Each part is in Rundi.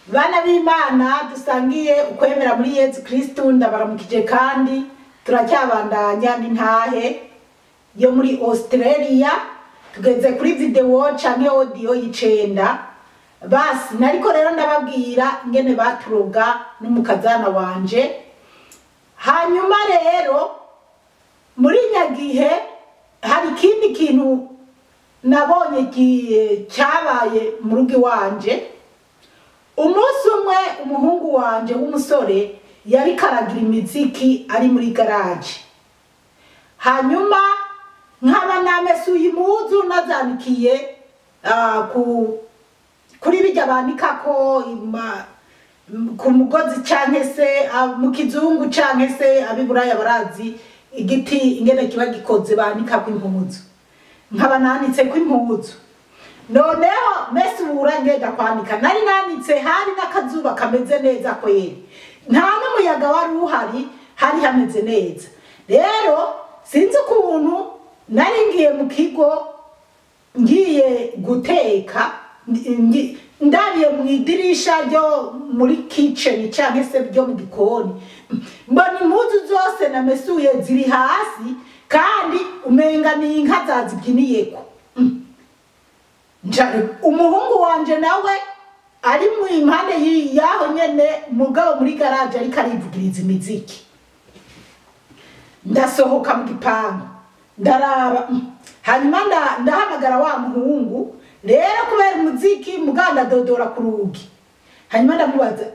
Bana b'Imana dusangiye ukwemera muri Yezu Kristu, ndabaramukije kandi turacyabandanya n'intahe yo muri Australia. Tugeze kuri video canke audio y'icenda. Basi nariko rero ndababwira ingene baturoga n'umukazana wanje. Hanyuma rero muri nyagihe hari ikindi kintu nabonye cyabaye mu rugo iwanje. Umunsi umwe umuhungu wanje w'umusore yari karagira imiziki ari muri garage, hanyuma nkaba namesuye impuzu nazanikiye kuri bijya banikako ku mugozi canke se mu kizungu canke se abiburaya barazi igiti ingene kiba gikoze banikako impuzu, nkaba nanitse ko impuzu. Noneho mesura ngenda kwanika, nari nanitse hari n'akazuba kameze neza kweri, nta n'umuyaga wari uhari, hari hameze neza. Rero sinzi ukuntu nari ngiye mu kigo ngiye guteka, ndabiye mu idirisha ryo muri kitchen canke se ryo mu gikoni, mbona impuzu zose namesuye ziri hasi kandi umenga ni inka zazibyiniyeko. Umuhungu wanje nawe ari mu impande yaho nyene mugabo muri garage ariko arivugiriza imiziki. Ndasohoka mu gipangu ndaraba, hanyuma ndahamagara wa muhungu. Rero kubera umuziki muganda dodora ku rugi, hanyuma ndamubaza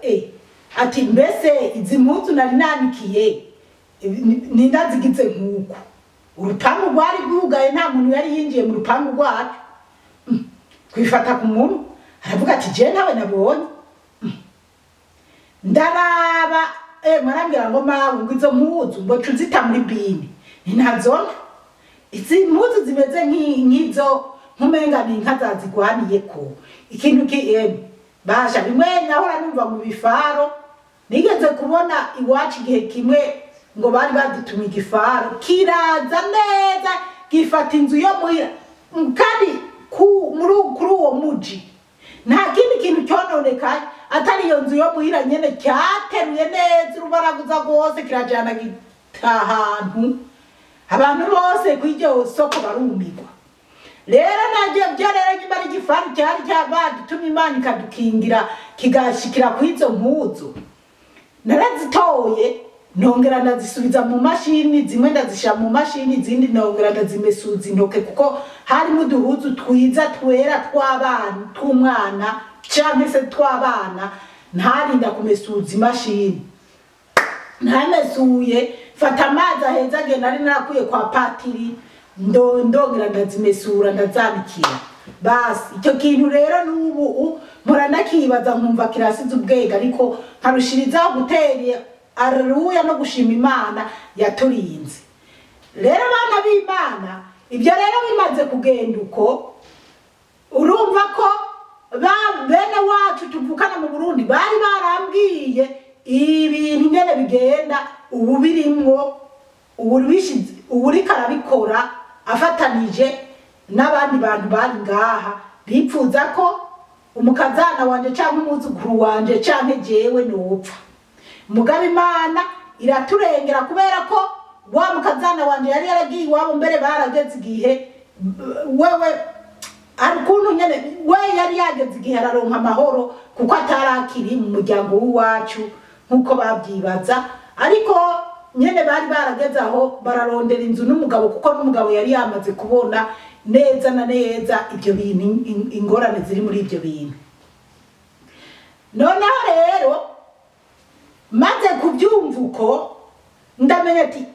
ati mbese izi mpuzu nari nanikiye nindazigize nkuko urupangu rwari rwugaye, nta muntu yari yinjiye mu rupangu rwacu. Twifata ku muntu aravuga ati je ntawe nabonye. Ndaraba marambwira ngo mawe ngo izo mpuzu ngo tuzita muri bini ntazona, izi mpuzu zimeze nk'izo nkumenga ni inka zazigwaniyeko ikintu ki basha bimwe nahora numva mu bifaro. Nigeze kubona iwacu igihe kimwe ngo bari badutumye igifaro kiraza neza gifata inzu yo muhira, kandi kuri uwo muji nta kindi kintu cyononekaye atari iyo nzu yo muhira nyene, cyateruye neza urubaraguza rwose kirajana gitahantu abantu bose kw'iryo soko barumirwa. Rero nabyo byo rero nyuma y'igifaru cyari cyabadutumye Imana ikadukingira kigashikira kw'izo mpuzu, narazitoye nongera ndazisubiza mu mashini, zimwe ndazishira mu mashini, izindi nongera ndazimesuza intoke, kuko harimo uduhuzu twiza twera tw'abana tw'umwana canke se tw'abana, ntarinda kumesuza imashini. Ntamesuye fata amazi aheza agenda nari narakuye kwa patiri, ndongera ndazimesura ndazanikira. Basi icyo kintu rero n'ubu mpora nakibaza nkumva kirasize ubwenge, ariko nkarushirizaho gutera Alleluya no gushima Imana yaturinze. Rero abana b'Imana ibyo rero bimaze kugenda uko, urumva ko bene wacu tuvukana mu Burundi bari barambwiye ibintu ingene bigenda, ubu birimwo uburiko arabikora afatanije n'abandi bantu bari ngaha bipfuza ko umukazana wanje canke umwuzukuru wanje canke jewe nopfa. Mugabe Imana iraturengera kubera ko wa mukazana wanje yari yaragiye iwabo mbere barageze igihe wewe ari ukuntu nyene we yari yageze igihe araronka amahoro kuko atarakiri mu muryango w'iwacu nkuko babyibaza, ariko nyene bari barageze aho bararondera inzu n'umugabo, kuko n'umugabo yari yamaze kubona neza na neza ibyo bintu ingorane ziri muri ibyo bintu. Noneho rero maze kubyumva uko ndamenya ati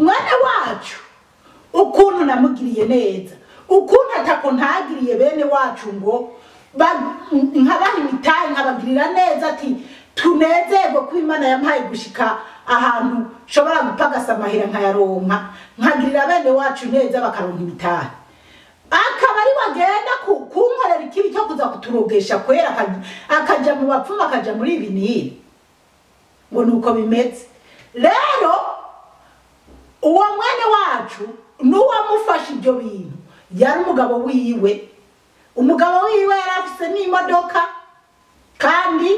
mwana wacu ukuntu namugiriye neza, ukuntu atako ntagiriye bene wacu ngo nkabaha imitahe nkabagirira neza ati tunezerwe ko Imana yampaye gushika ahantu nshobora gupagasa amahera nkayaronka, nkagirira bene wacu neza bakaronka imitahe. Akaba ari wagenda kunkorera ikibi cyo kuza kuturogesha kwera, akaja mu bapfumu akaja muri ibi n'ibi, ngo nuko bimeze. Rero uwo mwene wacu n'uwamufashe ibyo bintu yari umugabo wiwe. Umugabo wiwe yari afise n'imodoka kandi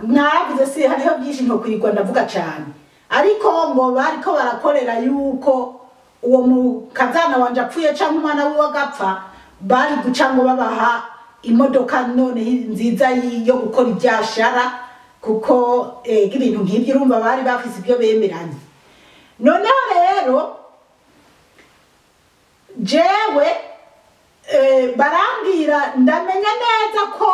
Naravuze si hariho byinshi ntokwirirwa ndavuga cyane, ariko ngo bariko barakorera yuko uwo mukazana wanje apfuye canke umwana wiwe agapfa, bari guca ngo babaha imodoka none nziza yo gukora ibyashara, kuko ibintu nk'ibyo urumva bari bafise ibyo bemeranye. Noneho rero jewe barambwira, ndamenya neza ko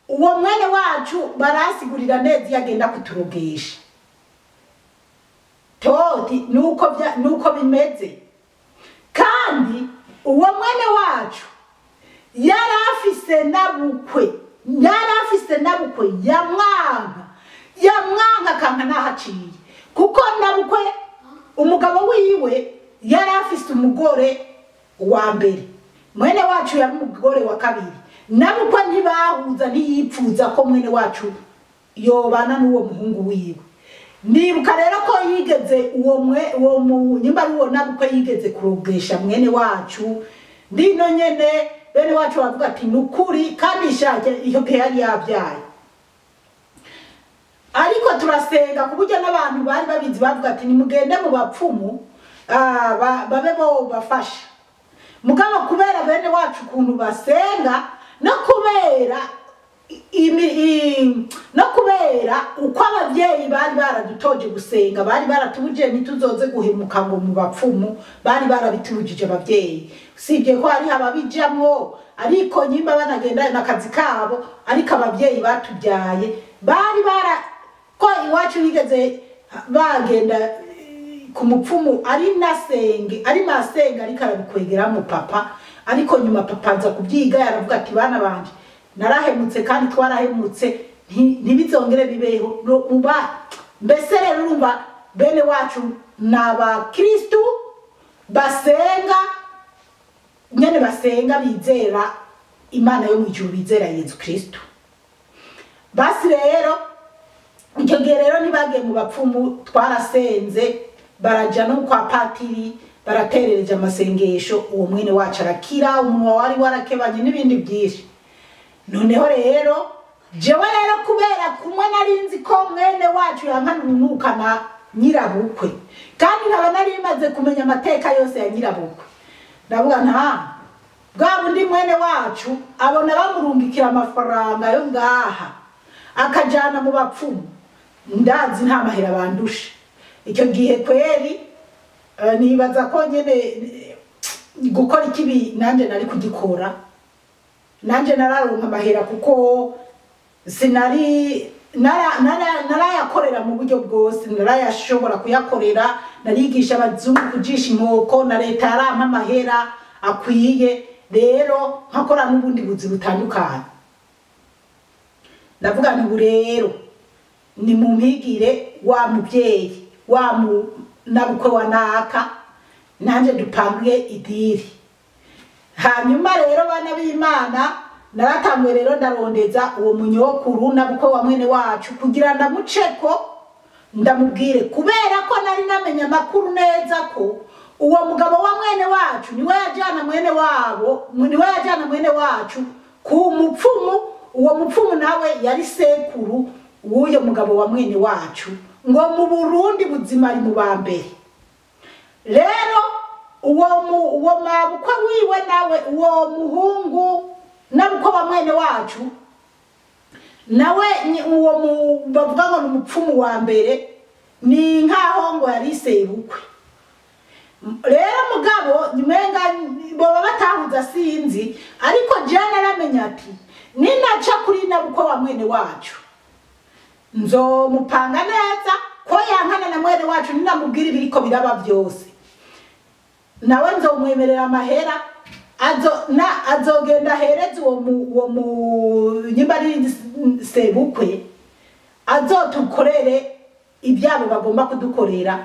uwo mwene wacu barasigurira neza iyo agenda kuturogesha toti nuko bimeze. Kandi uwo mwene wacu yarafise nabukwe yamwanka kanka nahaciye, kuko nabukwe umugabo wiwe yarafise umugore wa mbere, mwene wacu yari umugore wa kabiri. Nabukwe ntibahuza, ntiyipfuza ko mwene wacu yobana n'uwo muhungu wiwe. Ndibuka rero ko yigeze uwo nyimba ari uwo nabukwe yigeze kurogesha mwene wacu, ndino nyene bene wacu bavuga ati nukuri, kandi ishaje iyo gihe yari yabyaye. Ariko turasenga ku buryo n'abantu bari babizi bavuga ati nimugende mu bapfumu babe bo bafasha. Mugabo kubera bene wacu ukuntu basenga, no kubera uko abavyeyi bari baradutoje gusenga, bari baratubuje ntituzoze guhemuka ngo mu bapfumu, bari barabitubujije abavyeyi. Usibye ko hari ababijamwo, ariko nyimba banagenda n'akazi kabo, ariko abavyeyi batubyaye bari bara ko iwacu bigeze bagenda ku mupfumu ari nasenge ari masenga, ariko arabikwegera mu papa. Ariko nyuma papa aza kubyiga, yaravuga ati bana banje narahemutse kandi twarahemutse, ntibizongere bibeho. Mbese rero urumva bene wacu n'abakristu basenga nyene, basenga bizera Imana yo mu ijuru, bizera Yezu Kristu. Basi rero icyo gihe rero ntibagiye mu bapfumu, twarasenze, baraja no kwa patiri, baraterereje amasengesho, uwo mwene wacu arakira, umunwa wari warakebanye n'ibindi byinshi. Noneho rero jewe rero kubera kumwe nari nzi ko mwene wacu yankana urunuka na nyirabukwe, kandi nkaba nari maze kumenya amateka yose ya nyirabukwe, ndavuga nta bwa bundi mwene wacu abona bamurungikira amafaranga yo ngaha akajana mu bapfumu, ndazi nta mahera bandusha. Icyo gihe kweri nibaza ko nyene gukora ikibi nanje nari kugikora, nanje nararonka amahera kuko sinari narayakorera mu buryo bwose, narayashobora kuyakorera, narigisha abazungu kujisha inkoko, na leta yarampa amahera akwiye, rero nkakora n'ubundi buzi butandukanye. Ndavuga nti ubu rero ni mumpigire wa muvyeyi wa nabukwe wa naka, nanje dupange idiri. Hanyuma rero bana b'Imana naratangwe rero ndarondeza uwo munyokuru nabukwe wa mwene wacu kugira ndamuceko ndamubwire, kubera ko nari namenya amakuru neza ko uwo mugabo wa mwene wacu niwe yajana mwene wabo, niwe yajana mwene wacu ku mupfumu. Uwo mupfumu nawe yari sekuru w'uyo mugabo wa mwene wacu, ngo mu Burundi buzima ari mu bambere. Rero uwo mabukwe wiwe nawe uwo muhungu nabukwe wa mwene wacu nawe uwo bavuga ngo ni umupfumu wa mbere, ni nkaho ngo yari sebukwe. Rero mugabo nyumenga boba batahuza sinzi, ariko jewe naramenya ati ninaca kuri nabukwe wa mwene wacu nzomupanga neza ko yankana na mwene wacu, ninamubwira ibiriko biraba byose, nawe nzomwemerera amahera azogenda ahereze uwo nyimba ari sebukwe, azotukorere ibyabo bagomba kudukorera.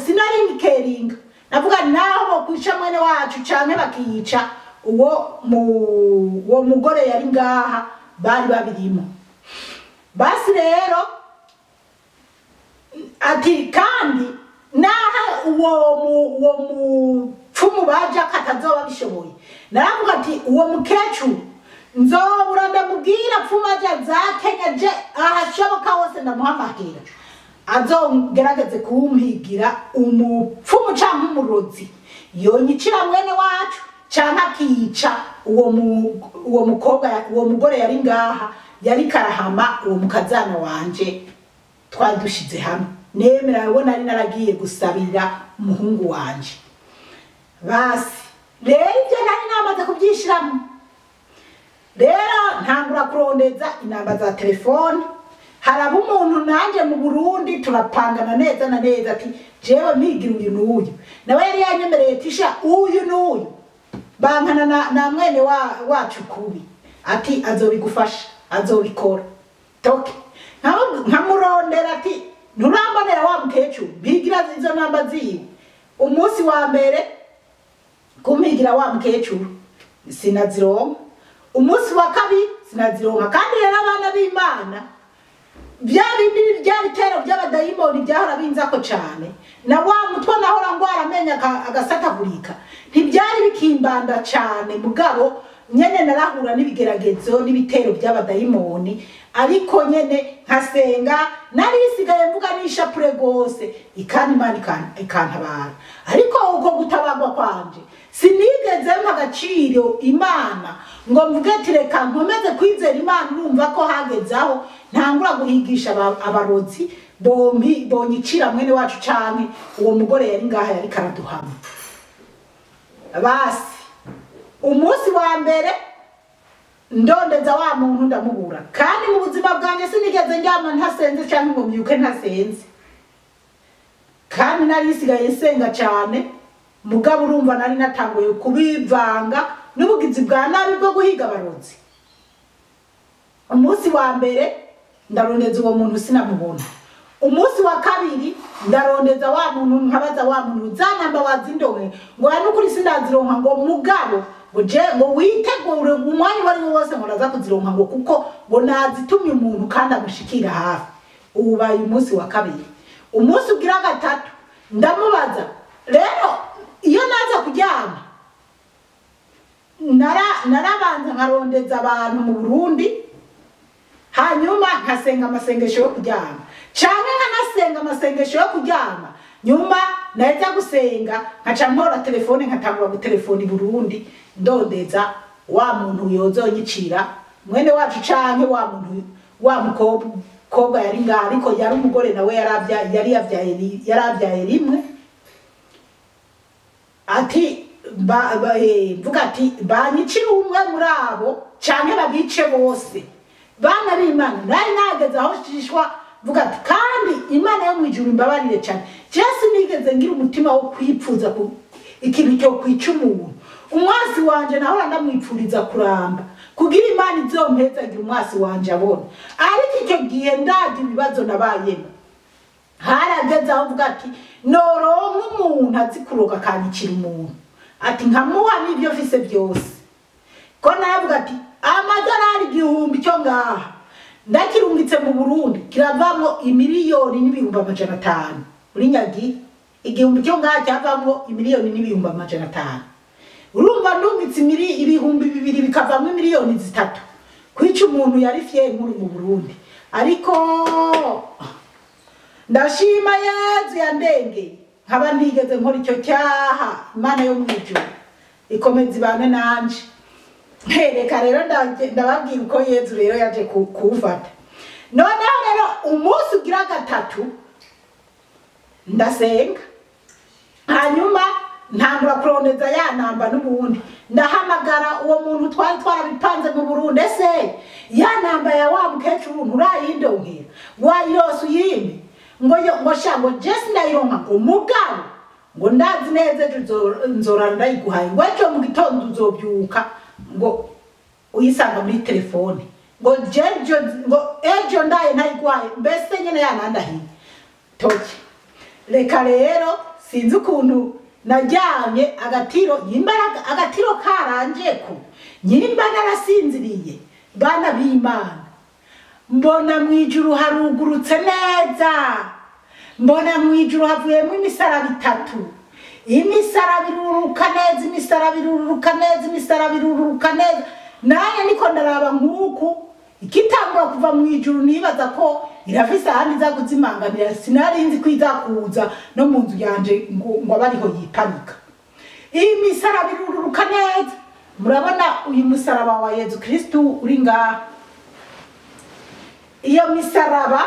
Sinari nkeringa navuga naho bokwica mwene wacu canke bakiyica uwo mugore yari ngaha bari babirimo. Basi rero ati kandi naha uwo mupfumu baja katazoba bishoboye, naravuga ati uwo mukecuru Nzobura ndamubwira pfuma aja za Kenya je ahashoboka hose ndamuha amahera azogerageze kumpigira umupfumu canke umurozi yonyicira mwene wacu canke akica uwo mukobwa, uwo mugore yari ngaha yari karahama uwo mukazana wanje twari dushize hamwe. Nemera uwo nari naragiye gusabira umuhungu wanje. Basi rero ibyo nari namaze kubyishiramo, rero ntangura kurondeza inamba za telefone. Haraba umuntu nanje mu Burundi turapangana neza na neza ati jewe mpigira uyu n'uyu, nawe yari yanyemereye tisha uyu n'uyu bankana na mwene wacu kubi ati azobigufasha azobikora toke. Nkamurondera ati nturambonera wa mukecuru mpigira izo namba ziwe. Umunsi wa mbere kumpigira wa mukecuru sinazironka, umunsi wa kabiri sinazironka. Kandi rero abana b'Imana bya bindi bya bitero by'abadayimoni byahora binzako cyane, na wa mutwe nahora ngwara amenya agasatagurika, ntibyari bikimbanda cyane. Mugabo nyene narahura n'ibigeragezo n'ibitero by'abadayimoni, ariko nyene nkasenga narisigaye mvuga n'ishapure gose ikani Imana ikantabara. Ariko uko gutabagwa kwanje sinigeze mpa agaciro Imana ngo mvuge ati reka nkomeze kwizera Imana. Urumva ko hagezaho ntangura guhigisha abarozi bonyicira mwene wacu canke uwo mugore yari ngaha yari karaduhama. Basi umunsi wa mbere ndondeza wa muntu ndamubura, kandi mu buzima bwanjye sinigeze ndyama ntasenze canke ngo mbyuke ntasenze, kandi nari nsigaye nsenga cyane. Mugabo urumva nari natanguye kubivanga n'ubugizi bwa nabi bwo guhiga abarozi. Umunsi wa mbere ndarondeza uwo muntu sinamubona. Umunsi wa kabiri ndarondeza wa muntu nkabaza wa muntu za namba wazindonke ngo ya nukuri sindazironka, ngo mugabo ngo je ngo witegure umwanya wari wose ngo ndaza kuzironka, ngo kuko ngo nazitumye umuntu kandi amushikira hafi. Ubaye umunsi wa kabiri. Umunsi ugira gatatu ndamubaza rero iyo naza kuryama narabanza nkarondeza abantu mu Burundi, hanyuma nkasenga amasengesho yo kuryama canke nkanasenga amasengesho yo kuryama, nyuma naheza gusenga nkaca mpora telefone nkatangura gutelefona i Burundi ndondeza wa muntu yozonyicira mwene wacu canke wa muntu wa mukobwa yari ngaha, ariko yari umugore nawe yaravyaye rimwe. Ati mvuga ati banyicira umwe muri abo canke babice bose. Bana b'Imana nari nageze aho shishwa mvuga ati kandi Imana yo mwijuru imbabarire cyane, je sinigeze ngira umutima wo kwipfuza ikintu cyo kwica umuntu. Umwasi wanje nahora ndamwipfuriza kuramba kugira Imana izompezagira umwasi wanje abona. Ariko icyo gihe ndaje ibibazo nabayemo, harageze aho mvuga ati noronka umuntu azi kuroga akanyicira umuntu, ati nkamuha n'ibyo mfise byose. Ko naravuga ati amadolari 1000 cyo ngaha ndakirungitse mu Burundi kiravamwo 1,500,000 muri nyagi. 1000 cyo ngaha cyavamwo 1,500,000. Urumva ndungitse 2000 bikavamwo 3,000,000 kwica umuntu yari fiye nkuru mu Burundi. Ariko ndashima Yezu yandengeye nkaba ntigeze nkora icyo cyaha. Imana yo mwijuru ikomeza ibane nanje. Reka rero ndababwira uko Yezu rero yaje kumfata. Noneho rero umunsi ugira gatatu ndasenga, hanyuma ntangura kurondeza ya namba n'ubundi. Ndahamagara uwo muntu twari twarabipanze mu Burundi, ese ya namba ya wa mukecuru nturayindonkera wayirose uyimpe? Ngo ngo sha ngo je sindayironka, ngo mugabo ngo ndazi neza ejo nzora ndayiguhaye, ngo ejo mu gitondo uzobyuka ngo uyisanga muri telefone, ngo jejo ngo ejo ndaye ntayiguhaye. Mbese nyene yanandahiye toki. Reka rero sinzi ukuntu najyamye agatiro yimbaraga agatiro karanje ko nyimba narasinziriye. Bana b'Imana mbona mwijuru harugurutse neza, mbona mwijuru havuyemo imisaraba 3, imisaraba iruruka neza, imisaraba iruruka neza, imisaraba iruruka neza. Nanjye niko ndaraba nk'uku ikitangura kuva mu ijuru, nibaza ko irafise ahandi iza kuzimanganira. Sinari nzi ko iza kuza no mu nzu yanje ngo abe ariho yiparika. Iyi misaraba irururuka neza. Murabona uyu musaraba wa Yezu Kristu uri ngaha. Iyo misaraba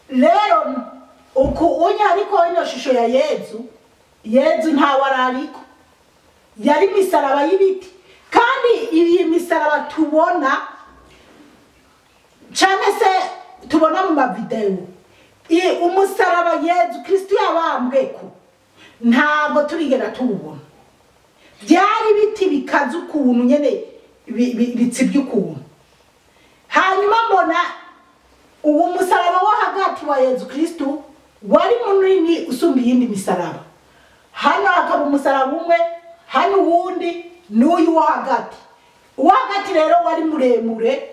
rero uku unya, ariko ino shusho ya Yezu, Yezu ntawe arariko, yari misaraba y'ibiti. Kandi iyi misaraba tubona cyane se tubona mu mavideo, umusaraba Yezu Kristu yabambweko ntabwo turigera tuwubona. Byari ibiti bikaze ukuntu nyene, bitsibye ukuntu. Hanyuma mbona uwo musaraba wo hagati wa Yezu Kristu wari munini usumba iyindi misaraba. Hano hakaba umusaraba umwe, hano uwundi, n'uyu wo hagati. Uwo hagati rero wari muremure,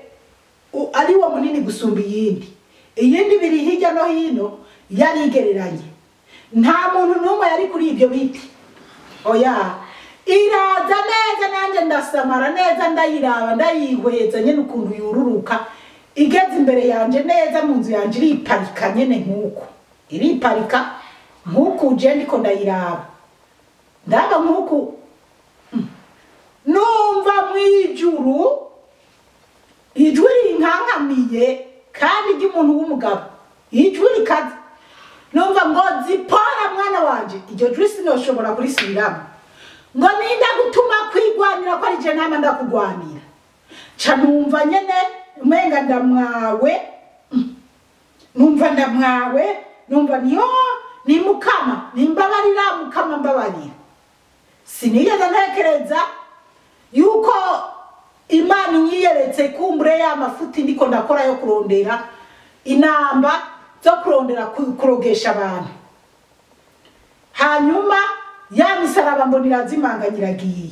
ari wo munini gusumba iyindi. Iyindi biri hirya no hino yari igereranye. Nta muntu n'umwe yari kuri ibyo biti. Oya, iraza neza, nanjye ndasamara neza, ndayiraba, ndayihweza nyene ukuntu yururuka. Igeze imbere yanje neza mu nzu yanje, iriparika nyene nk'uku, iriparika nk'uku, je ndiko ndayiraba, ndaba nk'uku. Numva mw'ijuru ijwi rinkankamiye kandi ry'umuntu w'umugabo, ijwi rikaze. Numva ngo: "Zipora mwana wanje." Iryo jwi sinoshobora kurisubiramo. Ngo: "Ninda gutuma kwigwanira ko ari je nama ndakugwanira." Ca numva nyene umenga ndamwawe, numva ndamwawe, numva niyo ni Mukama, nimbabarira Mukama, mbabarira. Sinigeze ntekereza yuko Imana inyiyeretse kumbure ya mafuti ndiko ndakora yo kurondera inamba zo kurondera kurogesha abantu. Hanyuma ya misaraba mbona irazimanganya, iragiye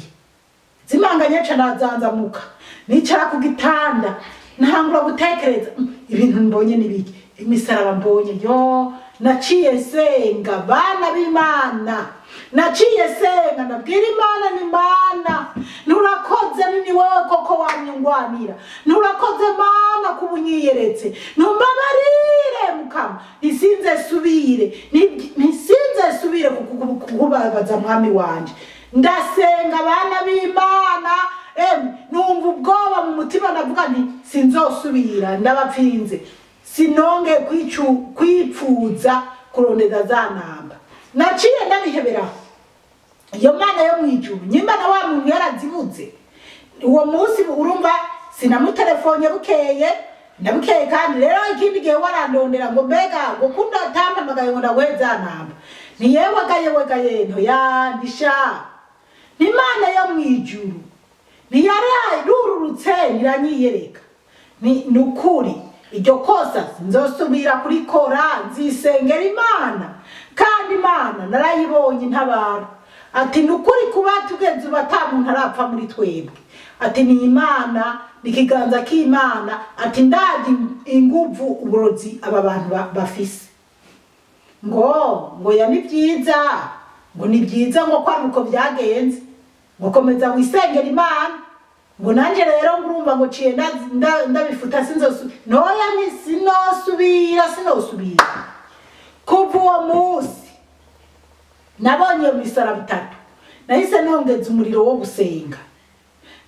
zimanganye. Ca nazanzamuka, nicara ku gitanda, ntangura gutekereza: Ibintu mbonye nibiki? Imisaraba mbonye yo?" Naciye senga, bana b'Imana, naciye senga, ndabwira Imana: "Ni Mana, nturakoze, ni wowe koko wanyungwanira. Nturakoze Mana kuba unyiyeretse. Ntumbabarire Mukama, ntisinze subire, ntisinze subire kukubabaza Mwami wanje." Ndasenga, bana b'Imana, numva ubwoba mu mutima, ndavuga nti: "Sinzosubira, ndabapfinze." Sinonge kwipfuza kurondeza za namba, naciye ndabiheberaho. Iyo Mana yo mwijuru, nyimba na wa muntu yarazibuze uwo munsi, urumva sinamutelefone bukeye ndabukeye. Kandi rero ikindi gihe warandondera ngo: "Mbega ngo kunda tampamagaye ngo ndaguhe za namba?" Niyewagaye wegaye ntoya ndisha. Imana yo mwijuru ntiyarururutse ntiranyiyereka. Ni nukuri iryo kosa nzosubira kurikora, nzisengera Imana, kandi Imana narayibonye ntabara. Ati: "Nukuri kuba tugeze ubu ata muntu arapfa muri twebwe." Ati: "Ni Imana, ni ikiganza k'Imana." Ati: "Ndazi inguvu uburozi aba bantu bafise." Ngo ya ni byiza, ngo ni byiza, ngo kwa nuko byagenze, ngo komeza wisengera Imana. Ngo nanje rero ngurumva ngo ciye ndabifuta, sinzosu noya, ni sinosubira, sinosubira. Kuva uwo munsi nabonye iyo misaraba itatu, nahise nongeza umuriro wo gusenga,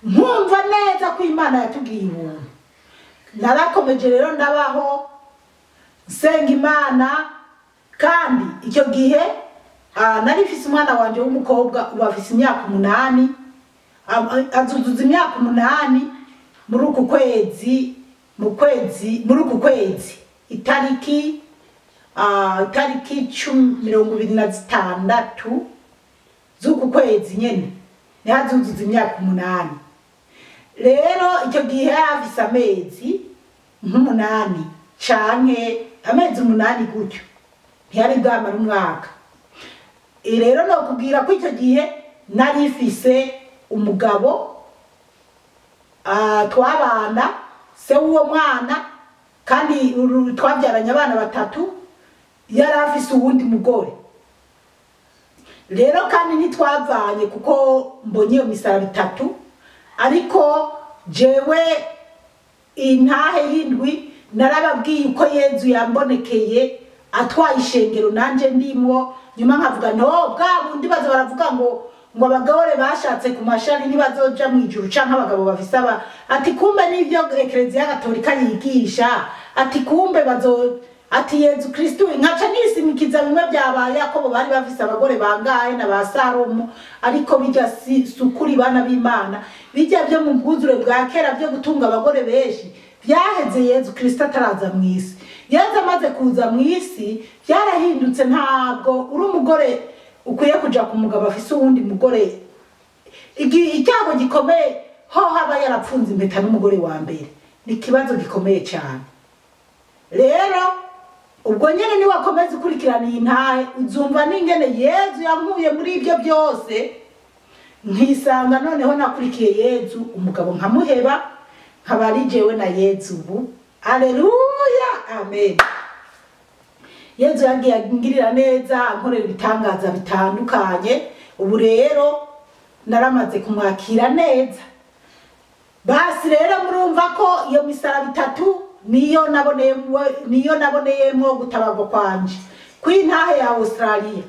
nkumva neza ko Imana yatubwiye ubuntu. Narakomeje rero, ndabaho nsenga Imana. Kandi icyo gihe nari mfise umwana wanje w'umukobwa, ubu afise imyaka 8, azuzuza imyaka 8 muri uku kwezi, mu kwezi, muri uku kwezi, itariki 26 z'uku kwezi nyene niho azuzuza imyaka 8. Rero icyo gihe afise amezi nk'umunani canke amezi 8 gutyo, ntiyari bwamara umwaka. Rero nokubwira ko icyo gihe nari mfise umugabo twabana, se w'uwo mwana, kandi twabyaranye abana batatu. Yari afise uwundi mugore rero, kandi ntitwavanye kuko mbonye iyo misaraba itatu. Ariko jewe intahe y'indwi narababwiye uko Yezu yambonekeye atwaye ishengero nanje ndimwo, nyuma nkavuga no bwa bundi baza baravuga ngo abagore bashatse ku mashari ntibazoja mu ijuru canke abagabo bafise aba, ati kumbe nivyo Eklezia Gatolika yigisha, ati kumbe bazo, ati Yezu Kristo nkaca nisimikiza bimwe byabaye Yakobo bari bafise abagore bangahe na ba Salomo, ariko bijya si sukuri bana b'Imana, bijya byo mu bwuzure bwa kera byo gutunga abagore benshi byaheze Yezu Kristo ataraza mu isi. Yezu amaze kuza mu isi byarahindutse, ntabwo uri umugore ukwiye kuja ku mugabo afise uwundi mugore. Icyago gikomeye ho haba yarapfunze impeta n'umugore wa mbere, ni ikibazo gikomeye cyane. Rero ubwo nyene ni wakomeza ukurikirana iyi ntahe, uzumva n'ingene Yezu yankuye muri ibyo byose, nkisanga noneho nakurikiye Yezu umugabo nkamuheba, nkaba ari jewe na Yezu ubu. Aleluya, amen. Yezu yagiye angirira neza, ankorera ibitangaza bitandukanye. Ubu rero naramaze kumwakira neza. Basi rero murumva ko iyo misaraba itatu niyo naboneyemo gutabarwa kwanje kw'intahe ya Australia.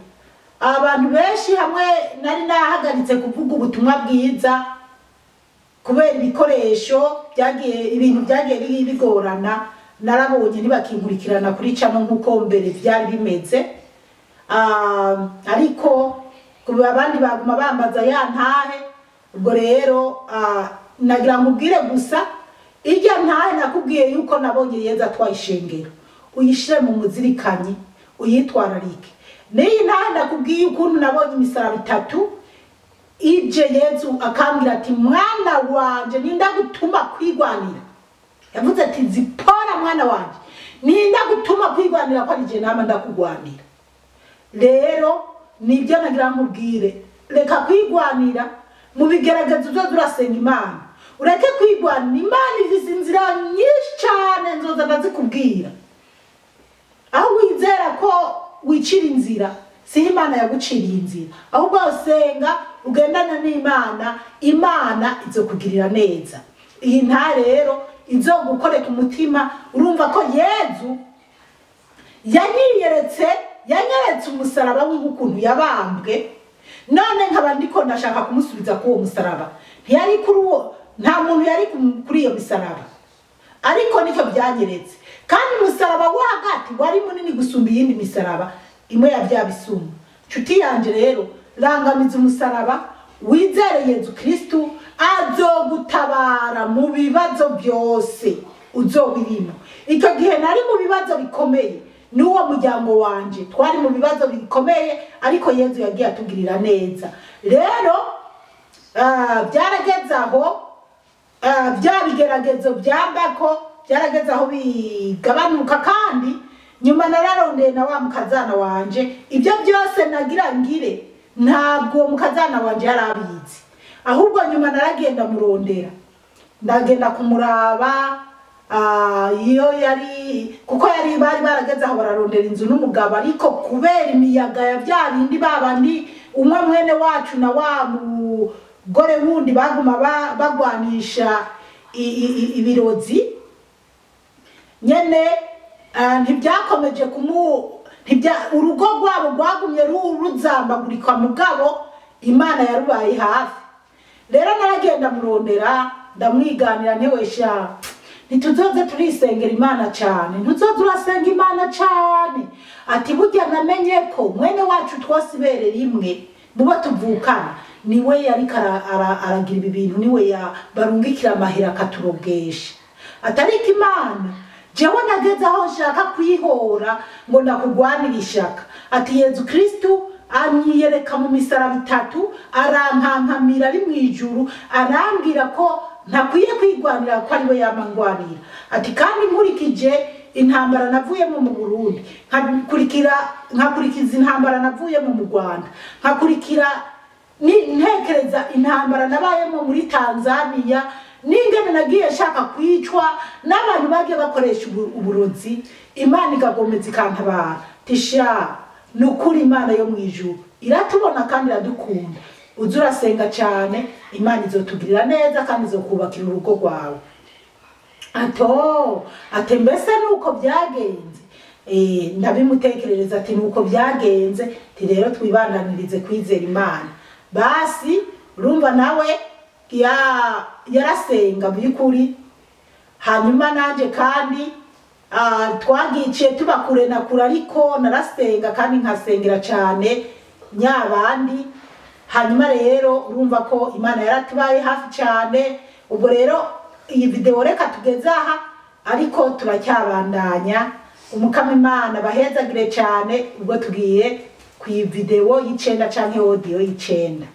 Abantu benshi hamwe nari nahagaritse kuvuga ubutumwa bwiza kubera ibikoresho byagiye, ibintu byagiye bigorana, narabonye ntibakinkurikirana kuri cano nkuko mbere byari bimeze. Ariko abandi baguma bambaza ya ntahe. Ubwo rero nagira nkubwire gusa ijya ntahe nakubwiye yuko nabonye Yezu atwaye ishengero, uyishire mu muzirikanyi uyitwararike. N'iyi ntahe nakubwiye ukuntu nabonye imisaraba itatu ije Yezu akambwira ati mwana wanje nindagutuma kwigwanira. Yavuze ati zipora mwana wanje nindagutuma kwigwanira ko ari je nama ndakugwanira. Rero nibyo nagira nkubwire, reka kwigwanira mu bigeragezo uzoza urasenga Imana, ureke kwigwanira. Imana ifise inzira nyinshi cane nzoza ndazikubwira. Aho wizera ko wicira inzira, si Imana yaguciriye inzira, ahubwo usenga ugendana n'Imana, Imana izokugirira neza. Iyi nta rero izogukoreka umutima. Urumva ko Yezu yanyeretse umusaraba w'ukuntu yabambwe, none nkaba ndiko ndashaka kumusubiza kuri uwo musaraba. Ntiyari kuri uwo, nta muntu yari kuri iyo misaraba, ariko nicyo byanyeretse. Kandi umusaraba wo hagati wari munini gusumba iyindi misaraba imwe ya bya bisuma. Nshuti yanje rero, rangamiza umusaraba, wizere Yezu Kristo azogutabara mu bibazo byose uzobirimo. Icyo gihe nari mu bibazo bikomeye n'uwo muryango wanje, twari mu bibazo bikomeye, ariko Yezu yagiye atugirira neza. Rero byarageze aho, bya bigeragezo byambako byarageze aho bigabanuka. Kandi nyuma nararondeye na wa mukazana wanje, ibyo byose nagira ngire ntabwo mukazana wanje yarabizi, ahubwo nyuma naragenda murondera, ndagenda kumuraba. Iyo yari kuko yari bari barageze aho bararondera inzu n'umugabo, ariko kubera imiyaga ya bya bindi babandi umwe mwene wacu na wa mugore wundi baguma bagwanisha ibirozi nyene, ntibyakomeje urugo rwabo rwagumye ruzambagurika, mugabo Imana yarubaye hafi. Rero naragenda murondera, ndamwiganira ntewesha ntituzoze turisengera Imana cyane, ntuzoze urasenga Imana cyane. Ati burya namenye ko mwene wacu twose ibere rimwe mubo tuvukana niwe yari aragira ibi bintu, niwe barungikira amahera akaturogesha. Atariko Imana jewe nageze aho nshaka kwihora ngo ndakugwanira ishaka. Ati Yezu Kristo anyiyereka mu misaraba itatu, arankankamira ari mu ijuru, arambwira ko ntakwiye kwigwanira ko ariwe yamangwanira. Ati kandi nkurikije intambara navuyemo mu Burundi, nkakurikiza intambara navuyemo mu Rwanda, nkakurikira ntekereza intambara nabayemo muri Tanzania, n'ingene nagiye nshaka kwicwa n'abantu bagiye bakoresha uburozi, Imana ikagomeza ikantabara. Tisha, nukuri Imana yo mu ijuru iratubona kandi iradukunda. Uze urasenga cyane, Imana izotugirira neza kandi izokubakira urugo rwawe. Ato ati mbese nuko byagenze? Ndabimutekerereza ati nuko byagenze. Ati rero twibandanirize kwizera Imana. Basi urumva nawe yarasenga by'ukuri. Hanyuma nanje kandi twagiciye tuba kure na kure, ariko narasenga kandi nkasengera cyane nyabandi. Hanyuma rero urumva ko Imana yaratubaye hafi cyane. Ubwo rero iyi video reka tugeze aha, ariko turacyabandanya. Umukama Imana bahezagire cyane. Ubwo tugiye ku iyi video y'icenda canke audio y'icenda.